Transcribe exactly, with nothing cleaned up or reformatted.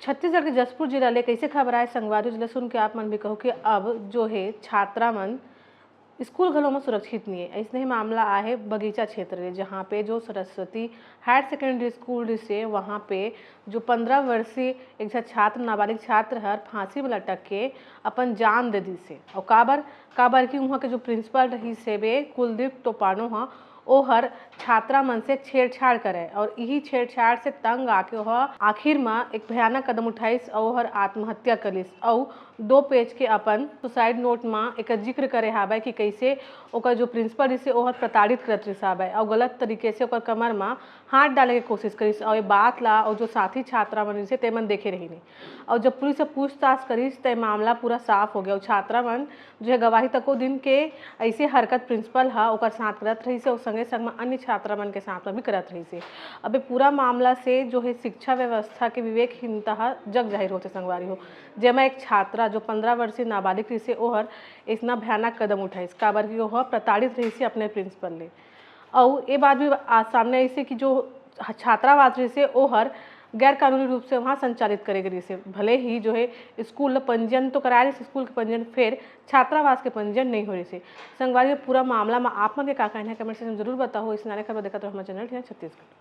छत्तीसगढ़ के जशपुर जिला ले कइसे खबर आए संगवारी, जिला सुन के आप मन भी कहो कि अब जो है छात्रा मन स्कूल घलो में सुरक्षित नहीं है। ऐसने ही मामला आए है बगीचा क्षेत्र ले, जहाँ पे जो सरस्वती हायर सेकेंडरी स्कूल से वहाँ पे जो पंद्रह वर्षीय एक झन छात्र, नाबालिग छात्र हर फांसी में लटक के अपन जान दे दिस हे। और काबर, काबर कि वहाँ के जो प्रिंसिपल रहिस हे बे कुलदीप टोपानो ह, ओहर छात्रा मन से छेड़छाड़ करे और इही छेड़छाड़ से तंग आके ओह आखिर में एक भयानक कदम उठाइस और ओहर आत्महत्या कर लिस। और दो पेज के अपन सुसाइड नोट में एक जिक्र करे हावय कि कैसे ओकर जो प्रिंसिपल रिसे ओहर प्रताड़ित करत रिस हावय और गलत तरीके से ओकर कमर में हाथ डाले के कोशिश करिस और ये बात ला और जो साथी छात्रा मन रिसे ते मन देखे रहिन। और जब पुलिस से पूछताछ करिस ते मामला पूरा साफ हो गया और छात्रा मन जो है गवाही तको दिन के ऐसे हरकत प्रिंसिपल ह ओकर साथ करत रहिस हे और संगे संग में अन्य छात्रा मन के साथ में भी करत रहिस हे। अब ये पूरा मामला से जो है शिक्षा व्यवस्था के विवेकहीनता ह जग जाहिर होथे संगवारी हो, जेमा एक छात्रा जो पंद्रह वर्षीय नाबालिग रहिस हे ओहर इतना भयानक कदम उठाइस, काबर कि ओह प्रताड़ित रहिस हे अपने प्रिंसिपल ले। अउ ये बात भी आ, सामने आइस हे कि जो छात्रावास रहिस हे ओहर गैर कानूनी रूप से वहाँ संचालित करे गे रहिस हे। भले ही जो है स्कूल ल पंजीयन तो कराए रहिस, स्कूल के पंजीयन, फिर छात्रावास के पंजीयन नहीं हो रहिस हे। संगवारी हो, पूरा मामला में आप मन के का कहना है, कमेंट सेक्शन में जरूर बताओ। अइसने खबर देखत रहो हमारे चैनल टीएन छत्तीसगढ़।